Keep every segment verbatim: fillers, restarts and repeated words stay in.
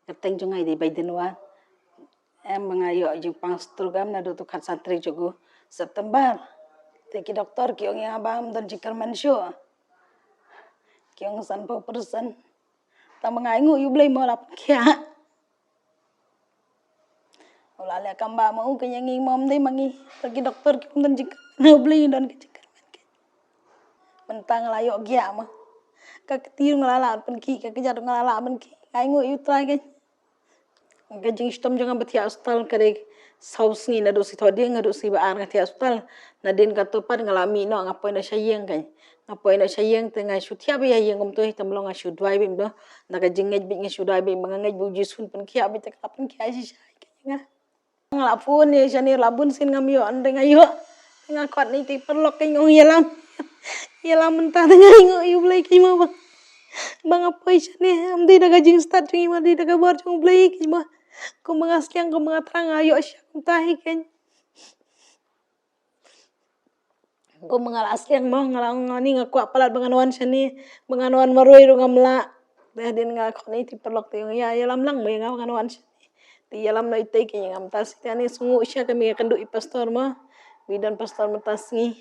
Kyrteng jong nga i dei Baidenwa. Em, nga ïoh jingpang stroke em naduh tu khatsan tarik jong u September. Te ki doktor ki ong ïa nga ba ngam don jingkyrmen shuh. Ki ong sanphew percent. Tang ba nga ainguh ïa U Blei mo la pynkhiah. U la leh kam ba ma u, ka ïa ngi mo ym dei ma ngi. Te ki doktor ki ong don jingkyrmen, U Blei don ka jingkyrmen. Mynta nga la ïoh giah mo. Ka kti ruh nga la lah ban khih, ka kjat ruh nga la lah ban khih. Nga ainguh ïa U Trai kein. Ka jingshitom jong nga ba thiah hospital ka dei saw sngi, naduh sngi Thohdieng haduh sngi Ba-ar nga thiah hospital. Nadien kato pat nga la mih noh, nga poi noh sha ïing kein. Nga poi noh sha ïing te nga shu thiah beit ha ïing kumto, te mlong nga shu duwai beit mo. Na ka jingngeit beit nga shu duwai beit, ba nga ngeit ba U Jisu un pynkhiah beit, te ka la pynkhiah shisha ïa nga. Nga la phone ïa shane la bun sien ngam ïoh, hynrei nga ïoh. Nga khot na ïa i paralok kein, nga ong ïalam. Ïalam mynta te nga ainguh ïa U Blei kein mo ba, ba nga poi shane, ym dei da ka jingstad jong ngi, ym dei da ka bor jong U Blei kein mo. Kumba nga sliang, kumba nga thrang, nga ïoh shisha kumta hi kein. Kumba nga la sliang mo, nga la ong nga ni nga kwah palat ba ngan wan shane, ba ngan wan marwei ruh ngam lah. Te hadien nga khot na ïa i paralok te ïa, ïalam lang mo ïa nga ba ngan wan shane. Te ïalam noh ïa i te kein ïa nga mynta sngi, te ani sngewnguh shisha ka mih ka kynduh i pastor mo. Ba i don pastor mynta sngi.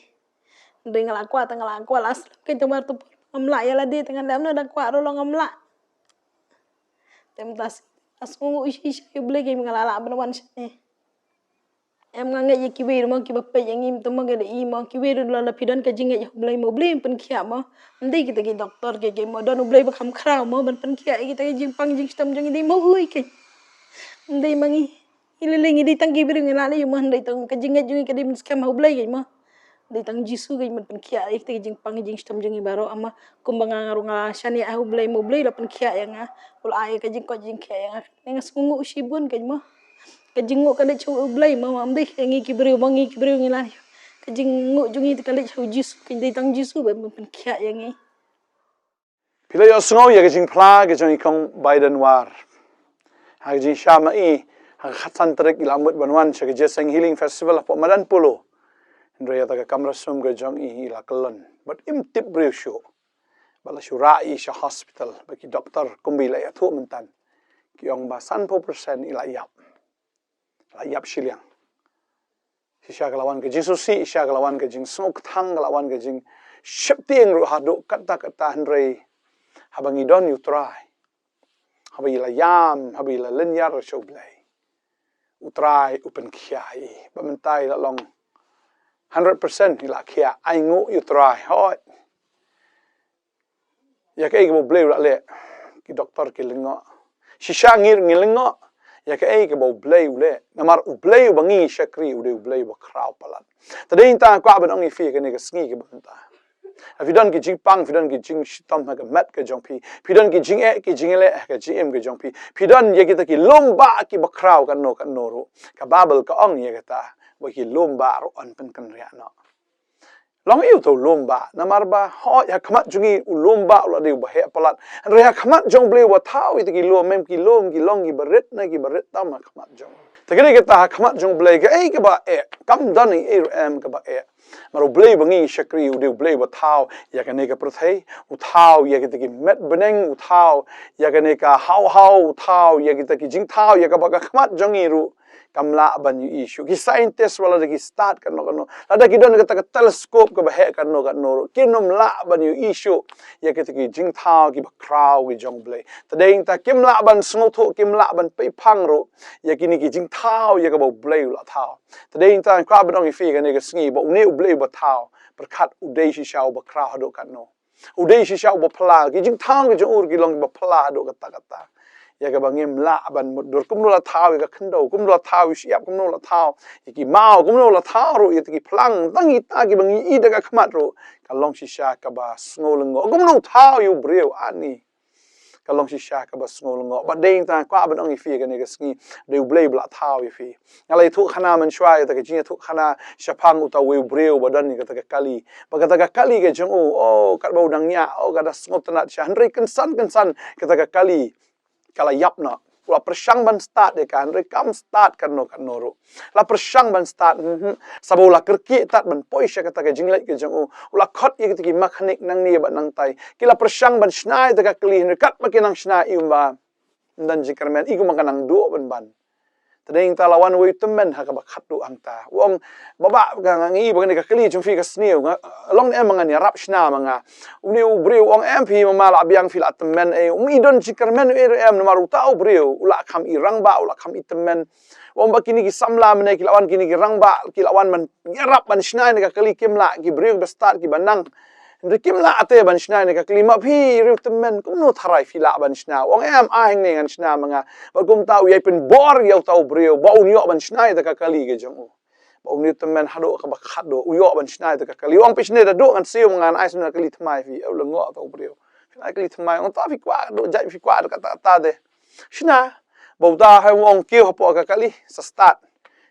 Hynrei nga la kwah, te nga la kwah la slem kein, te mar tu por ngam lah ïa lade, te ngan lem noh, dang kwah ruh long ngam lah. Te mynta sngi nga sngewnguh shisha ïa U Blei kein ba nga la lah ban wan shane. Em, nga ngeit ïa kiwei ruh mo kiba peit ïa ngi mynta mo, ka dei i mo, kiwei ruh lada phi don ka jingngeit ha U Blei mo, U Blei un pynkhiah mo. Ym dei kita ki doktor ki, ki mo, don U Blei ba kham khraw mo ban pynkhiah ïa kita ki jingpang jingshitom jong ngi, dei ma u hi kein. Ym dei ma ngi. Ngi lei lei ngi dei tang ki briew ngi lah lei mo, hynrei tang ka jingngeit jong ngi ka dei ban skhem ha U Blei kein mo. Dei tang Jisu kein ban pynkhiah ïa kita ki jingpang jingshitom jong ngi baroh, ama kumba nga ruh nga la shaniah ha U Blei mo, U Blei u la pynkhiah ïa nga. U la ai ïa ka jingkoit jingkhiah ïa nga. Nga sngewnguh shibun kein mo. Ka jingnguh ka leit sha U Blei mo, ym dei ïa ngi ki briew mo, ngi ki briew ngi lah. Ka jingnguh jong ngi te ka leit sha U Jisu kein, dei tang Jisu ba un pynkhiah ïa ngi. Phi la ïohsngew ïa ka jingphla ka jong i Kong Baidenwa. Ha ka jingshah ma i, ha ka khatsan tarik i la mut ban wan sha ka Jesseng Healing Festival hapoh madan Polo. Hynrei ïa kata ka kamra sum ka jong i i la kyllon bad im tip briew shuh. Bad la shu rah i sha hospital bad ki doktor kumba i la ïathuh mynta, ki ong ba sanphew percent i la ïap. La ïap shiliang. Shisha ka la wan ka jingsngewsih, shisha ka la wan ka jingsngewkthang, ka la wan ka jingsheptieng ruh haduh katta katta, hynrei haba ngi don ïa U Trai, haba i la ïam, haba i la lynñiar sha U Blei, U Trai u pynkhiah i. Bad mynta i la long hundred percent i la khiah, ainguh ïa U Trai. Hooid. Ïa kaei kaba U Blei u la leh, ki doktor ki lyngngoh. Shisha ngi ngi lyngngoh ïa kaei kaba U Blei u leh. Namar U Blei uba ngi shakri u dei U Blei uba khraw palat. Te dei nangta nga kwah ban ong ïa phi kane ka sngi kaba mynta, phi don ki jingpang, phi don ki jingshitom ha ka met ka jong phi, phi don ki jingeh ki jingleh ha ka jingim ka jong phi, phi don ïa kita ki lum bah kiba khraw kano kano ruh, ka Baibl ka ong ïa kata, ba ki lum bah ruh yn pynkynriah noh. Long ïa uto u lum bah, namar ba hooid ha khmat jong ngi u lum bah u la dei uba heh palat. Hynrei ha khmat jong U Blei uba thaw, ïa kita ki lum, mem ki lum ki long kiba rit ne kiba rit tam ha khmat jong. Te ka dei kata ha khmat jong U Blei kaei kaba eh, kam don ei ei ruh em kaba eh. Namar U Blei uba ngi shakri u dei U Blei uba thaw ïa kane ka pyrthei, u thaw ïa kita ki met bneng, u thaw ïa kane ka haw haw, u thaw ïa kita ki jingthaw ïa kaba ka khmat jong ngi ruh kam lah ban ïohi shuh. Ki scientist wat lada ki stad kano kano, lada ki don kata ka telescope kaba heh kano kano ruh, kim lah ban ïohi shuh ïa kita ki jingthaw kiba khraw ki jong U Blei. Te dei nangta kim lah ban sngewthuh, kim lah ban peiphang ruh ïa kine ki jingthaw ïa kaba U Blei u la thaw. Te dei nangta nga kwah ban ong ïa phi kane ka sngi ba une U Blei uba thaw pyrkhat u dei shisha uba khraw haduh katno. U dei shisha uba phylla, ki jingthaw ki jong u ruh ki long kiba phylla haduh katta katta. Ïa kaba ngim lah ban mutdur, kumno la thaw ïa ka khyndew, kumno la thaw ïa u shyiap, kumno la thaw ïa ki maw, kumno la thaw ruh ïa kita ki phlang, tang kita kiba ngi i da ka khmat ruh ka long shisha kaba sngew lyngngoh. Kumno u thaw ïa u briew, ani, ka long shisha kaba sngew lyngngoh. Bad dei nangta nga kwah ban ong ïa phi kane ka sngi, dei U Blei ba la thaw ïa phi. Nga la ïathuh khana mynshuwa ïa kata ka jingïathuh khana shaphang uta uwei u briew ba don ïa kata ka kali. Ba kata ka kali ka jong u, oh, katba u dang ñiah, oh, ka da sngewtynnat shisha. Hynrei kynsan kynsan kata ka kali ka la ïap noh. U la pyrshang ban stad ïa ka, hynrei kam stad kano kano ruh. La pyrshang ban stad, hmm, hmm. Saba u la kyrkieh tad ban poi sha kata ka jingleit ka jong u. U la khot ïa kita ki makhanik nangne bad nangtai. Ki la pyrshang ban shna ïa kata ka kali, hynrei katba ki nang shna, i um ba Ym don jingkyrmen, i kumba ka nang duh ban ban. Te dei nangta la wan uwei u tymmen ha kaba khatduh hangta. U ong, Bah, bah, nga, nga ïohi ba kane ka kali jong phi ka sniew. Nga, long ne em ba ngan ïarap shna ma nga? Une u briew u ong, em, phi mama la biang phi la tymmen ei. Um i don jingkyrmen ei ruh em, namar uta u briew u la kham i rangbah, u la kham i tymmen. U ong ba kine ki samla mynne ki la wan, kine ki rangbah ki la wan ban ïarap ban shna ïa kane ka kali, kim lah, ki briew ba stad kiba nang. Hynrei kim lah te ban shna ïa kane ka kali. Ma phi riew tymmen, kumno tharai phi lah ban shna? U ong, em, ai hangne ngan shna ma nga. Bad kumta u ïai pynbor ïa uta u briew ba un ïoh ban shna ïa kata ka kali ka jong u. Ba une u tymmen haduh kaba khatduh u ïoh ban shna ïa kata ka kali. U ong, phi shna da duh, ngan siew ma nga, ngan ai siew na kali thymmai phi. U lyngngoh uta u briew. Phi na kali thymmai, u ong, ta phi kwah duh jait, phi kwah da kata kata de. Shna. Ba uta u ong, kiew hapoh ka kali, sa stad.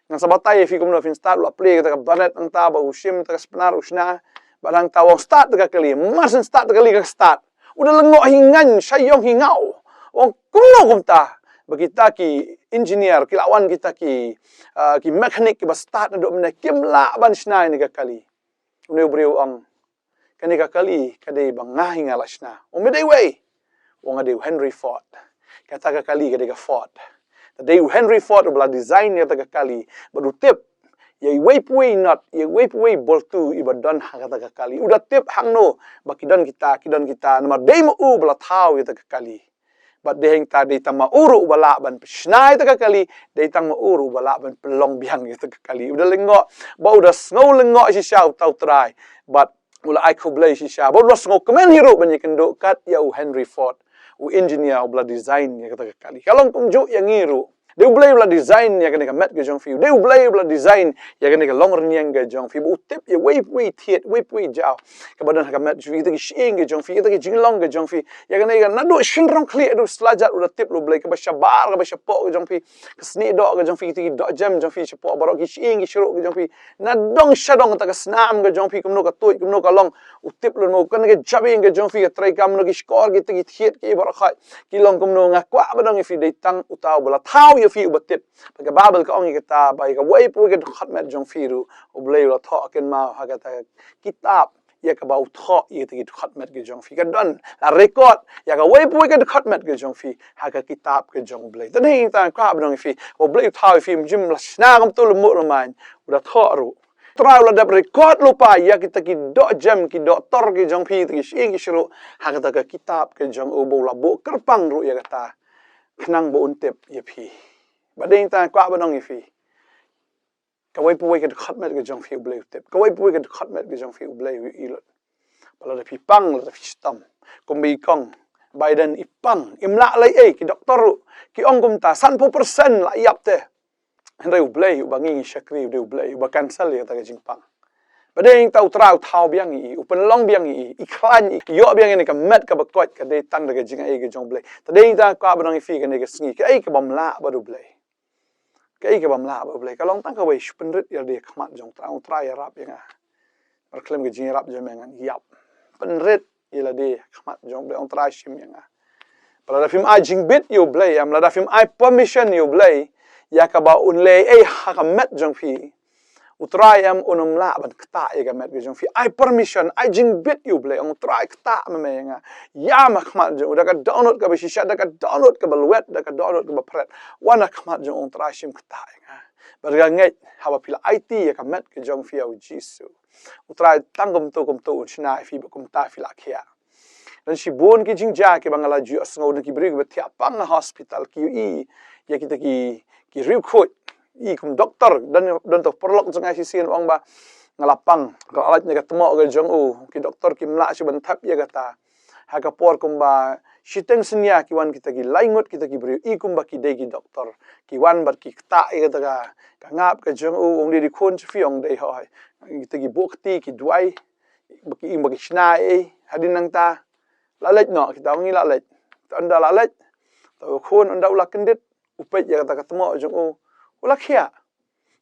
Ngan sa batai ïa phi kumno phin stad. U la plie kata ka baret hangta, ba u shim kata ka spnar, u shna. Bad hangta u ong, stad kata ka kali. Mar syn stad kata ka kali, ka stad. U da lyngngoh hi ngaiñ, sha ïong hi ngaw. U ong, kumno kumta? Ba kita ki engineer ki la wan, kita ki, ah, ki mechanic kiba stad naduh mynne kim lah ban shna ïa kane ka kali. Une u briew u ong, kane ka kali ka dei ba nga hi nga la shna. U ong, me dei uei? U ong, nga dei u Henry Ford. Kata ka kali ka dei ka Ford. Te dei u Henry Ford uba la design ïa kata ka kali. Bad u tip ïa iwei pa iwei nut, ïa iwei pa iwei boltu iba don ha kata ka kali. U da tip hangno ba ki don kita, ki don kita. Namar dei ma u ba la thaw ïa kata ka kali. Bad dei hangta dei tang ma u ruh uba lah ban pynshna ïa kata ka kali, dei tang ma u ruh uba lah ban pynlong biang ïa kata ka kali. U da lyngngoh, ba u da sngew lyngngoh shisha uta u trai. Bad u la ai khublei shisha. Ba u la sngew kmen hi ruh ban ïakynduh kat ïa u Henry Ford, u engineer uba la design ïa kata ka kali. Ka long kumjuh ïa ngi ruh. Dei U Blei uba la design ïa kane ka met ka jong phi. Dei U Blei uba la design ïa kane ka longrynïeng ka jong phi. Ba u tip ïa iwei pa iwei thied, iwei pa iwei jaw kaba don ha ka met jong phi, kita ki shyieng ka jong phi, kita ki jinglong ka jong phi. Ïa kane ka naduh shynrong khlieh haduh slajat u da tip U Blei, kaba shabar, kaba shapoh ka jong phi, ka snieh doh ka jong phi, kita ki dohjem jong phi shapoh baroh, ki shyieng ki shyieng ka jong phi. Na dong sha dong, kata ka snam ka jong phi, kumno ka tuid, kumno ka long, u tip lem ma u. Kane ka jabieng ka jong phi, ka treikam, kumno ki shkor, kita ki thied, ki baroh khoit ki long kumno. Nga kwah ban ong ïa phi, dei tang uta uba la thaw ïa phi uba tip. Bad ka Baibl ka ong ïa kata ba ïa kawei pa kawei ka dkhot met jong phi ruh, U Blei u la thoh kynmaw ha kata ka kitab ïa kaba u thoh ïa kita ki dkhot met ka jong phi. Ka don la record ïa kawei pa kawei ka dkhot met ka jong phi ha ka kitab ka jong U Blei. Te dei tang, kwah ban ong ïa phi, U Blei u thaw ïa phi, ym ju la shna kumta lem ma u lem ma nga, u da thoh ruh. Trai u la dep record lypa ïa kita ki dohjem, ki dohtor ki jong phi, kita ki shyieng ki shyieng ha kata ka kitab ka jong u, ba u la buh kyrpang ruh ïa kata, khnang ba un tip ïa phi. Bad dei tang, kwah ban ong ïa phi, kawei pa kawei ka dkhot met ka jong phi U Blei u tip. Kawei pa kawei ka dkhot met ka jong phi U Blei u ïohi lut. Ba lada phi pang, lada phi shitom, kumba i kong Biden i pang, im lah leh ei, ki doktor ruh ki ong kumta, sanphew percent la ïap te. Hynrei U Blei uba ngi ngi shakri, U Blei uba cancel ïa kata ka jingpang. Bad dei tang, U Trai u thaw biang ïa i, u pynlong biang ïa i, i khlaiñ ïa i, ïoh biang ïa kane ka met kaba koit, ka dei tang da ka jingai ka jong U Blei. Te dei tang, kwah ban ong ïa phi kane ka sngi, kaei kabym lah bad U Blei? Kaei kabym lah bad U Blei? Ka long tang kawei, shu pynrit ïalade ha khmat jong U Trai, U Trai ïarap ïa nga. Namar khlem ka jingïarap jong me ngan ïap. Pynrit ïalade ha khmat jong U Blei, ong, Trai shim ïa nga. Ba lada phim ai jingbit ïa U Blei, em, lada phim ai permission ïa U Blei ïa kaba un leh ei ha ka met jong phi, U Trai, em, un ym lah ban ktah ïa ka met ka jong phi. Ai permission, ai jingbit ïa U Blei, ong, Trai, ktah ma me ïa nga. Ïam ha khmat jong u da ka dohnud kaba shisha, da ka dohnud kaba lwet, da ka dohnud kaba phret. Wan ha khmat jong u, ong, Trai, shim ktah ïa nga. Bad nga ngeit haba phi la aiti ïa ka met ka jong phi ïa U Jisu, U Trai tang kumto kumto un shna ïa phi, bad kumta phi la khiah. Don shibun ki jingjia kiba nga la ju ïohsngew na ki briew kiba thiah pang ha hospital, ki ïohi ïa kita ki, ki riewkhuid. I kum doktor, don, don uto u paralok jong nga shisien u ong ba nga la pang, nga la lait na ka tmoh ka jong u, ki doktor kim lah shuh ban thep ïa kata. Ha ka por kumba shiteng synñia ki wan kita ki lai ngut kita ki briew, i kumba ki dei ki doktor, ki wan bad ki ktah ïa kata ka, ka ngap ka jong u, ong, dei, dei khun jong phi, ong, dei, hooid. Kita ki buh kti, ki duwai, ba ki, ba ki shna ei, hadien nangta la leit noh kita, ong, ngi la leit. Te ynda la leit, te u khun ynda u la kyndit, u peit ïa kata ka tmoh jong u, u la khiah.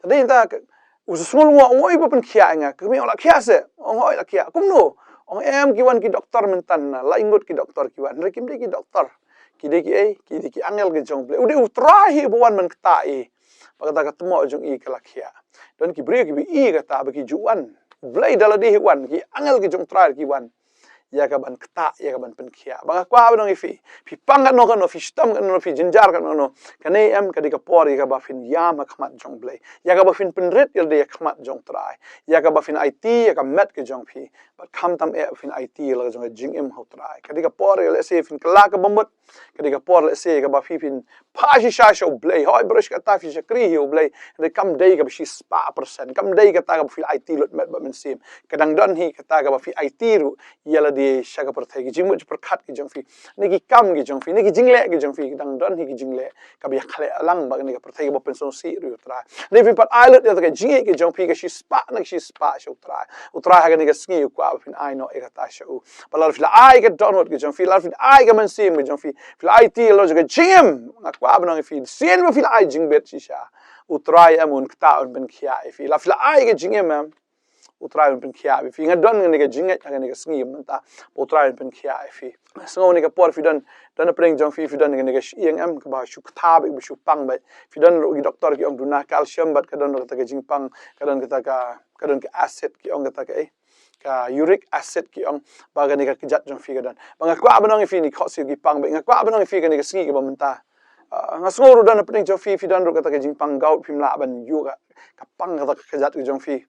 Te dei nangta u sngew lyngngoh, ong, oi, ba pynkhiah ïa nga. Ka kmie, ong, la khiah se? Ong, hooid, la khiah. Kumno? Ong, em, ki wan ki doktor mynta, na lai ngut ki doktor ki wan. Hynrei kim dei ki doktor. Ki dei kiei? Ki dei ki angel ka jong U Blei. U dei U Trai hi uba wan ban ktah ïa i. Ba kata ka tmoh jong i ka la khiah. Don ki briew kiba ïohi ïa kata ba ki ju wan. U Blei da lade hi u wan, ki angel ki jong U Trai ki wan. ïa ka ban ktah, ïa ka ban pynkhiah. Ba nga kwah ban ong ïa phi, phi pang katno katno, phi shitom katno, phi jynjar katno katno, kane em ka dei ka por ïa kaba phin ïam ha khmat jong U Blei, ïa kaba phin pynrit ïalade ha khmat jong U Trai, ïa kaba phin aiti ïa ka met ka jong phi, bad khamtam eh phin aiti ïa la ka jong ka jingim ha U Trai. Ka dei ka por ïa lehse phin kylla ka bamut, ka dei ka por lehse kaba phi phin phah shisha sha U Blei. Hooid, baroh shi katta phi shakri ïa U Blei, hynrei kam dei kaba shispah percent, kam dei kata kaba phi la aiti lut met bad mynsiem. Ka dang don hi kata kaba phi aiti ruh ïalade sha ka pyrthei, ki jingmut jingpyrkhat ki jong phi, ne ki kam ki jong phi, ne ki jingleh ki jong phi. Ka dang don hi ki jingleh kaba ïakhleh lang bad kane ka pyrthei kaba pynsngewsih ruh ïa U Trai. Hynrei phin pat ai lut ïa ka jingngeit ki jong phi ka shispah na ka shispah sha U Trai. U Trai ha kane ka sngi u kwah ba phin ai noh ïa kata sha u. Ba lada phi la ai ka dohnud ka jong phi, lada phi la ai ka mynsiem ka jong phi, phi la aiti ïa la ka jingim, nga kwah ban ong ïa phi, sien ba phi la ai jingbit shisha, U Trai em un ktah, un pynkhiah ïa phi. Lada phi la ai ka jingim em, U Trai un pynkhiah ïa phi. Nga don kane ka jingngeit ha kane ka sngi mynta ba U Trai un pynkhiah ïa phi. Sngew kane ka por phi don, don napdeng jong phi, phi don kane ka shyieng em kaba shu ktah beit, ba shu pang beit. Phi don ruh ki doktor ki ong duna calcium bad ka don ruh kata ka jingpang, ka don kata ka, ka don ka acid ki ong kata ka, eh, ka uric acid ki ong, ba kane ka kjat jong phi ka don. Ba nga kwah ban ong ïa phi, ne khohsiew ki pang beit, nga kwah ban ong ïa phi kane ka sngi kaba mynta. Ah, nga sngew ruh don napdeng jong phi, phi don ruh kata ka jingpang gout, phim lah ban ïoh ka, ka pang kata ka kjat ka jong phi.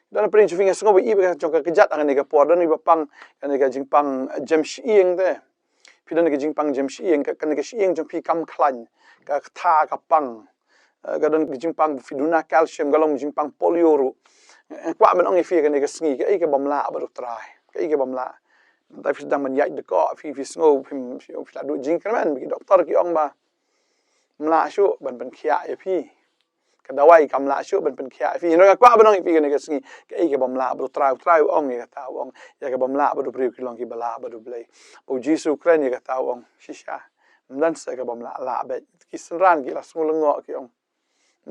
Don napdeng jong phi, nga sngew ba i ba ka jong ka kjat ha kane ka por, don i ba pang kane ka jingpang, eh, jem shyieng te. Phi don ka jingpang jem shyieng, ka, kane ka shyieng jong phi kam khlaiñ, ka ktah ka pang. Eh, ka don ka jingpang phi duna calcium, ka long jingpang polio ruh. Eh, kwah ban ong ïa phi kane ka sngi, kaei ka bym lah bad U Trai, kaei ka bym lah. Mynta phi sdang ban ïaid dkoh, phi, phi sngew, phi, phi, phi la duh jingkyrmen, ki doktor ki ong ba ym lah shuh ban pynkhiah ïa phi. Ka dawai kam lah shuh ban pynkhiah ïa phi. Hynrei nga kwah ban ong ïa phi kane ka sngi, kaei ka bym lah bad U Trai, U Trai u ong ïa kata, u ong ïa ka bym lah bad u briew ki long kiba lah bad U Blei. Ba U Jisu u kren ïa kata, u ong shisha, ym don sa ka bym lah, lah beit. Ki synran ki la sngew lyngngoh ki ong,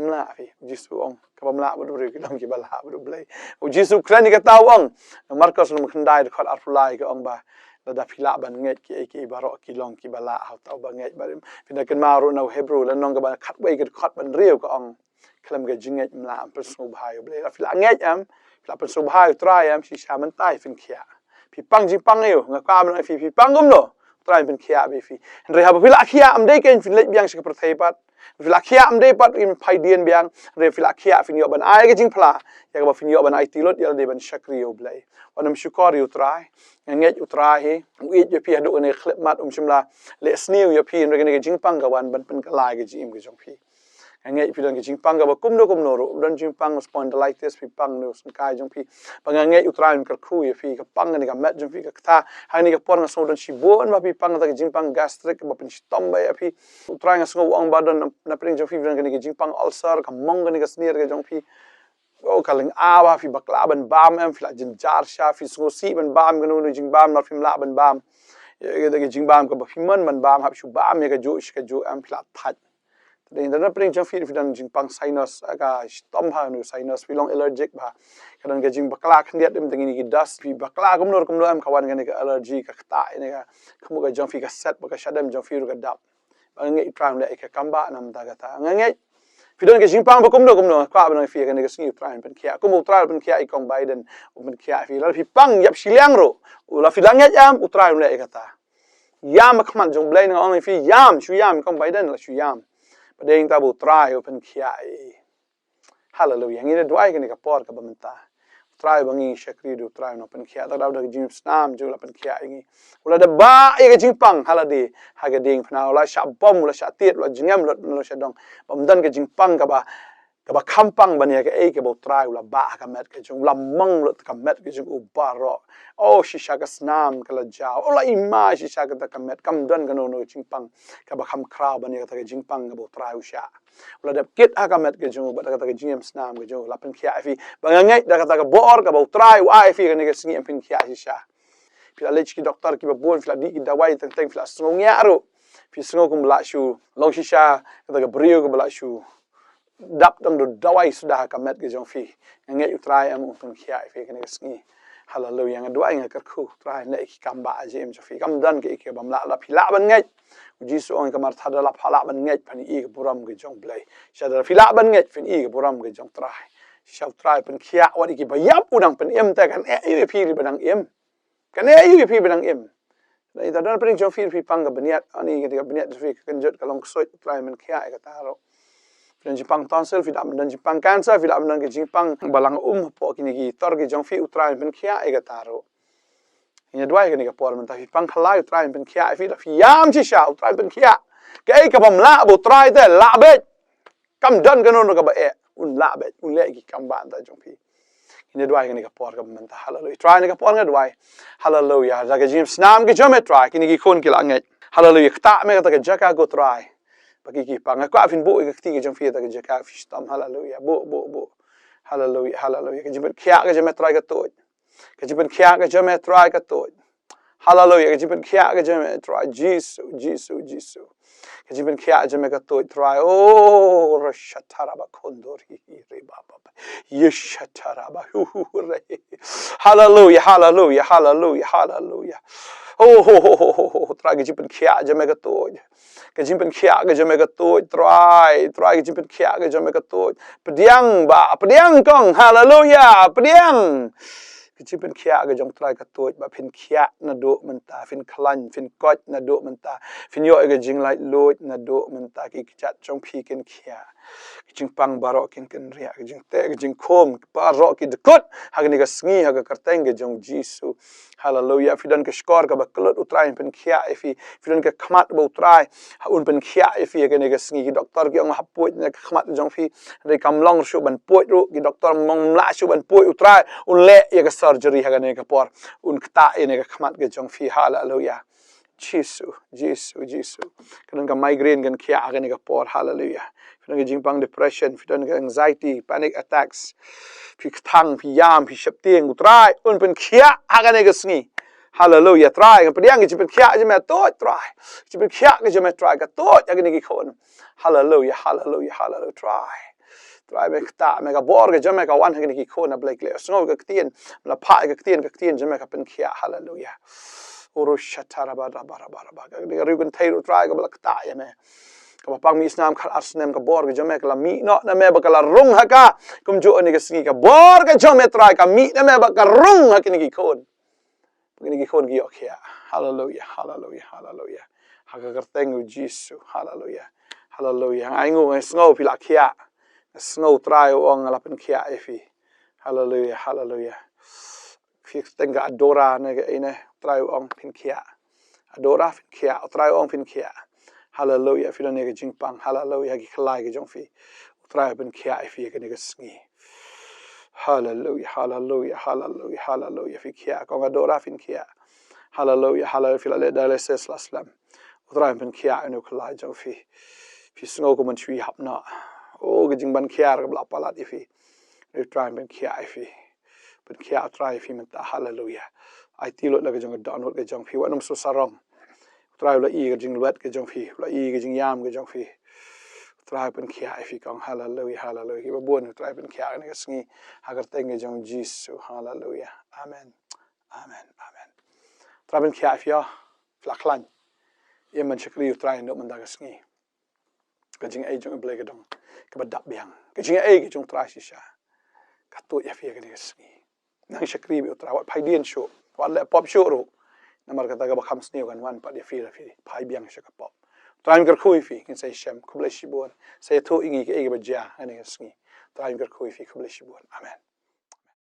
ym lah phi. U Jisu u ong ka bym lah bad u briew ki long kiba lah bad U Blei. U Jisu u kren ïa kata, u ong, na Markos lynnong khyndai dkhot arphew lai ka ong ba lada phi lah ban ngeit, kiei kiei baroh ki long kiba lah ha uta uba ngeit. Bad phin da kynmaw ruh na u Hebru lynnong kaba khatwei ka dkhot ba hynriew ka ong, khlem ka jingngeit ym lah ban pynsngewbha ïa U Blei. Lada phi la ngeit em, phi la pynsngewbha ïa U Trai em, shisha mynta phin khiah. Phi pang jingpang aïu, nga kwah ban ong ïa phi, phi pang kumno, U Trai un pynkhiah bad phi. Hynrei haba phi la khiah, ym dei kein phin leit biang sha ka pyrthei pat. Phi la khiah, ym dei pat phin phai dien biang. Hynrei phi la khiah, phin ïoh ban ai ka jingphla ïa kaba phin ïoh ban aiti lut ïalade ban shakri ïa U Blei. Wat nym shukor ïa U Trai. Nga ngeit U Trai hi u ïeit ïa phi haduh kane ka khyllipmat, um shym la leh sniew ïa phi, hynrei kane ka jingpang ka wan ban pynkylla ïa ka jingim ka jong phi. Nga ngeit phi don ka jingpang kaba kumno kumno ruh, don jingpang spondylitis, phi pang na u syngkai jong phi. Ba nga ngeit U Trai un kyrkhu ïa phi, ka pang kane ka met jong phi, ka ktah. Ha kane ka por nga sngew don shibun ba phi pang kata ka jingpang gastric kaba pynshitom bha ïa phi. U Trai nga sngew u ong ba don na, napdeng jong phi don kane ka jingpang ulcer, ka mong kane ka snier ka jong phi. Oh, ka lynga ba phi bakla ban bam em, phi la jynjar shisha, phi sngewsih ban bam kano kano jingbam, namar phim lah ban bam ïa kata ka jingbam kaba phi mon ban bam, hap shu bam ïa kajuh shi kajuh em, phi la thait. Te dei na pdeng jong phi, phi don jingpang sinus, ka shitom bha na u sinus, phi long allergic bha. Ka don ka jingbakla khyndiat em, te kine ki dust, phi bakla kumno kumno em, ka wan kane ka allergy, ka ktah ïa kane ka khmut ka jong phi, ka set bad ka shadem jong phi ruh ka dap. Ba nga ngeit U Trai un leh ïa ka kam ba namar kata. Nga ngeit phi don ka jingpang ba kumno kumno, nga kwah ban ong ïa phi kane ka sngi U Trai un pynkhiah. Kumba U Trai u pynkhiah ïa i Kong Biden, u pynkhiah ïa phi. Lada phi pang ïap shiliang ruh, lada phi la ngeit em, U Trai un leh ïa kata. Ïam ha khmat jong U Blei, nga ong ïa phi, ïam, shu ïam, i Kong Biden la shu ïam. Ba dei tang ba U Trai u pynkhiah ïa i. Haleluia. Ngi da duwai kane ka por kaba mynta. U Trai ba ngi shakri da, U Trai un pynkhiah. Te da ka jingïasam jong u la pynkhiah ïa ngi. U la da bah ïa ka jingpang ha lade, ha ka diengphna, u la shah bom, u la shah tied, u la jngem lut na la shadong. Bym don ka jingpang kaba, kaba kham pang ban ïa kaei kaba U Trai u la bah ha ka met ka jong u, u la mong lut ka met ka jong u baroh. Oh, shisha ka snam ka la jaw. U la i ma shisha kata ka met, kam don kano kano ka jingpang kaba kham khraw ban ïa kata ka jingpang kaba U Trai u shah. U la dep kit ha ka met ka jong u, bad da kata ka jingïasam ka jong u, la pynkhiah ïa phi. Ba nga ngeit da kata ka bor kaba U Trai u ai ïa phi kane ka sngi, em, phin khiah shisha. Phi la leit sha ki doktor kiba bun, phi la dih ki dawai teng teng, phi la sngew ngiah ruh. Phi sngew kumba la shu long shisha kata ka briew kaba la shu dap tang da u dawai suda ha ka met ka jong phi. Nga ngeit U Trai em un pynkhiah ïa phi kane ka sngi. Haleluia. Nga duwai, nga kyrkhu, U Trai un leh ïa ki kam ba jingim jong phi. Kam don kaei kaei bym lah, lada phi lah ban ngeit. U Jisu u ong ïa ka Martha, da lada phi lah ban ngeit phin i ka burom ka jong U Blei. Shisha da lada phi lah ban ngeit phin i ka burom ka jong U Trai. Shisha U Trai pynkhiah, wat ïa kiba ïap u nang pynim, te kan eh ïa phi ruh ba nang im. Kane aïu ïa phi ba dang im? Lada don pdeng jong phi, phi pang ka bniat, ani ka bniat jong phi ka kynjut ka long ksuid, U Trai un pynkhiah ïa kata ruh. Phi don jingpang tonsil, phi lah ban don jingpang cancer, phi lah ban don ka jingpang balang um hapoh kine ki tor ki jong phi, U Trai un pynkhiah ïa kata ruh. Ngin ïa duwai kane ka por mynta, phi pang khalai, U Trai un pynkhiah ïa phi, lada phi ïam shisha, U Trai un pynkhiah. Kaei kabym lah ba U Trai te lah beit. Kam don kano kano kaba eh, un lah beit, un leh ki kam ba anta jong phi. Ngin ïa duwai kane ka por kaba mynta, haleluia. Trai, kane ka por nga duwai, haleluia, da ka jingsnam ka jong me Trai, kine ki khun ki la ngeit, haleluia. Ktah me kata ka jaka ko Trai. Ba ki ki pang, nga kwah phin buh ïa ka kti ka jong phi ha kata ka jaka, phi shitom, haleluia. Buh, buh, buh. Haleluia, haleluia. Ka jingpynkhiah ka jong me Trai ka tuid. Ka jingpynkhiah ka jong me Trai ka tuid. Haleluia, ka jingpynkhiah ka jong me Trai. Jisu, Jisu, Jisu. Ka jingpynkhiah ka jong me ka tuid Trai. Oh, rashataraba kondori ribaba. Yeshataraba hu hu hu re. Haleluia, haleluia, haleluia, haleluia. Oh, ho, ho, ho, ho, ho. Trai, ka jingpynkhiah ka jong me ka tuid. Ka jingpynkhiah ka jong me ka tuid Trai. Trai, ka jingpynkhiah ka jong me ka tuid. Pdiang Bah, pdiang kong, haleluia, pdiang. Ka jingpynkhiah ka jong Trai ka tuid, ba phin khiah naduh mynta, phin khlaiñ, phin koit naduh mynta, phin ïoh ïa ka jinglaitluid naduh mynta, ki kjat jong phi kin khiah. Ka jingpang baroh kin kynriah, ka jingteh, ka jingkhum baroh ki dkut ha kane ka sngi ha ka kyrteng ka jong Jisu. Haleluia. Phi don ka shkor kaba kyllut, U Trai un pynkhiah ïa phi. Phi don ka khmat ba U Trai un pynkhiah ïa phi ha kane ka sngi. Ki doktor ki ong hap puid na ka khmat jong phi. Hynrei kam long shuh ban puid ruh. Ki doktor ym lah shuh ban puid, U Trai un leh ïa ka surgery ha kane ka por. Un ktah ïa kane ka khmat ka jong phi. Haleluia. Jisu, Jisu, Jisu. Ka don ka migraine kan khiah ha kane ka por. Haleluia. Phi don ka jingpang depression, phi don ka anxiety, panic attacks. Phi kthang, phi ïam, phi sheptieng, U Trai un pynkhiah ha kane ka sngi. Haleluia. Trai, nga pdiang ka jingpynkhiah ka jong me tuid Trai. Ka jingpynkhiah ka jong me Trai ka tuid ha kine ki khun. Haleluia, haleluia, haleluia Trai. Trai, me ktah, me ka bor ka jong me ka wan ha kine ki khun, A Blei, khlem sngew ka ktien, me la phah ka ktien, ka ktien jong me ka pynkhiah. Haleluia. Uru shataraba raba raba raba. Ka dei ka riew kynthei ruh Trai kaba la ktah ïa me. Kaba pang mih snam khatar snem, ka bor ka jong me ka la mih noh na me ba ka la rung ha ka. Kumjuh ha kane ka sngi ka bor ka jong me Trai ka mih na me ba ka rung ha kine ki khun. Ba kine ki khun ki ïoh khiah. Haleluia, haleluia, haleluia. Ha ka kyrteng u Jisu. Haleluia. Haleluia. Nga ainguh, nga sngew phi la khiah. Nga sngew Trai u ong nga la pynkhiah ïa phi. Haleluia, haleluia. Phi kyrteng ka Adora ne ka ei ne, Trai u ong phin khiah. Adora phin khiah, Trai u ong phin khiah. Haleluia, phi don ïa ka jingpang. Haleluia, ki khlai ki jong phi. Trai u pynkhiah ïa phi ha kane ka sngi. Haleluia, haleluia, haleluia, haleluia. Phi khiah, kong Adora phin khiah. Haleluia, haleluia, phi la leh dialysis la slem. U Trai un pynkhiah ïa une u khlai jong phi. Phi sngew kum ban shu ïap noh. O, ka jingban khiar kaba la palat ïa phi. U Trai un pynkhiah ïa phi. Pynkhiah U Trai ïa phi mynta, haleluia. Aiti lut la ka jong ka dohnud ka jong phi, wat nym sngewsarong. U Trai u la i ka jinglwet ka jong phi, u la i ka jingïam ka jong phi. U Trai pynkhiah ïa phi kong, haleluia, haleluia. Kiba bun U Trai pynkhiah ha kane ka sngi, ha ka kyrteng ka jong Jisu, haleluia. Amen. Amen, amen. U Trai pynkhiah ïa phi, phi la khlaiñ. Ïa man shakri U Trai naduh mynta ka sngi. Ka jingaiei jong U Blei ka dang kaba dap biang. Ka jingaiei ka jong U Trai shisha ka tuid ïa phi ha kane ka sngi. Nang shakri beit U Trai, wat phai dien shuh, wat leh pop shuh ruh. Namar kata kaba kham sniew kan wan pat ïa phi, lada phi phai biang sha ka pop. U Trai un kyrkhu ïa phi, ngin sa ïashem, khublei shibun. Sa ïathuh ïa ngi kaei kaba jia ha kane ka sngi. U Trai un kyrkhu ïa phi, khublei shibun. Amen.